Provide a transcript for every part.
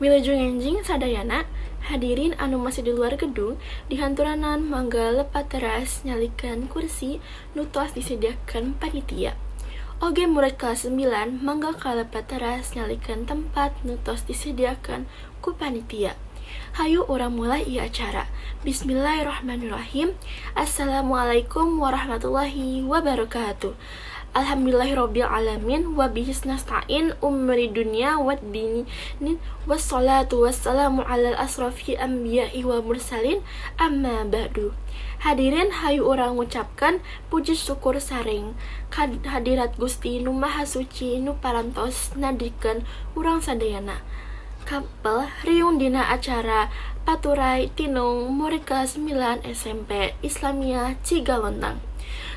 Wilujeng enjing sadayana. Hadirin anu masih di luar gedung dihanturanan mangga lepat teras nyalikeun kursi nu tos disediakeun panitia. Oge murid kelas 9 mangga ka lepat teras nyalikeun tempat nu tos disediakeun ku panitia. Hayu urang mulai ieu acara. Bismillahirrahmanirrahim. Assalamualaikum warahmatullahi wabarakatuh. Alhamdulillahirabbil alamin wa bihi nasta'in umri dunya wad dini wassalatu wassalamu alal asrafil anbiya'i wal mursalin, amma ba'du. Hadirin, hayu urang ngucapkeun puji syukur sareng hadirat Gusti nu Maha Suci nu parantos nadikeun urang sadayana kapel riung dina acara Paturay Tinung murid kelas 9 SMP Islamiyah Cigalontang.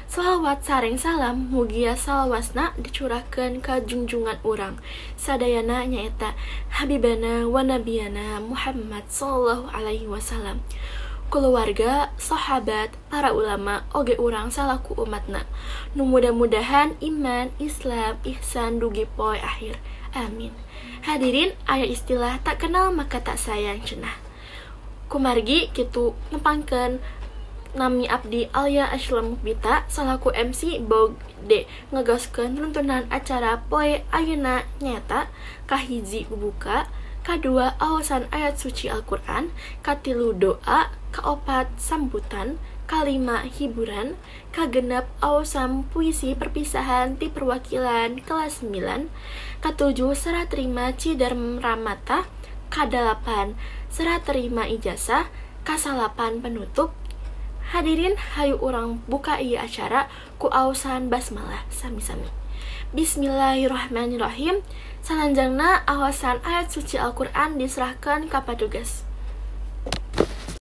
Salawat sareng salam mugia salawasna dicurahkeun ka junjungan urang sadayana, nyaeta Habibana wa Nabiyana Muhammad sallallahu alaihi wasallam, keluarga, sahabat, para ulama, oge urang salaku umatna nu mudah-mudahan iman, Islam, ihsan dugi poe akhir. Amin. Hadirin, aya istilah "tak kenal maka tak sayang" cenah. Kumargi kitu, nepangkeun, nami abdi Alya Ashla Mukbita salaku MC bade ngagaskeun runtunan acara poe ayeuna, nyaeta kahiji buka, kadua aosan ayat suci Al-Qur'an, katilu doa, kaopat sambutan, kalima hiburan, kagenep aosan puisi perpisahan ti perwakilan kelas 9, katujuh serah terima cinderamata, kadalapan serah terima ijazah, kasalapan penutup. Hadirin, hayu urang buka ieu acara ku aosan basmalah sami-sami. Bismillahirrahmanirrahim. Salanjangna aosan ayat suci Al-Qur'an diserahkan ka patugas.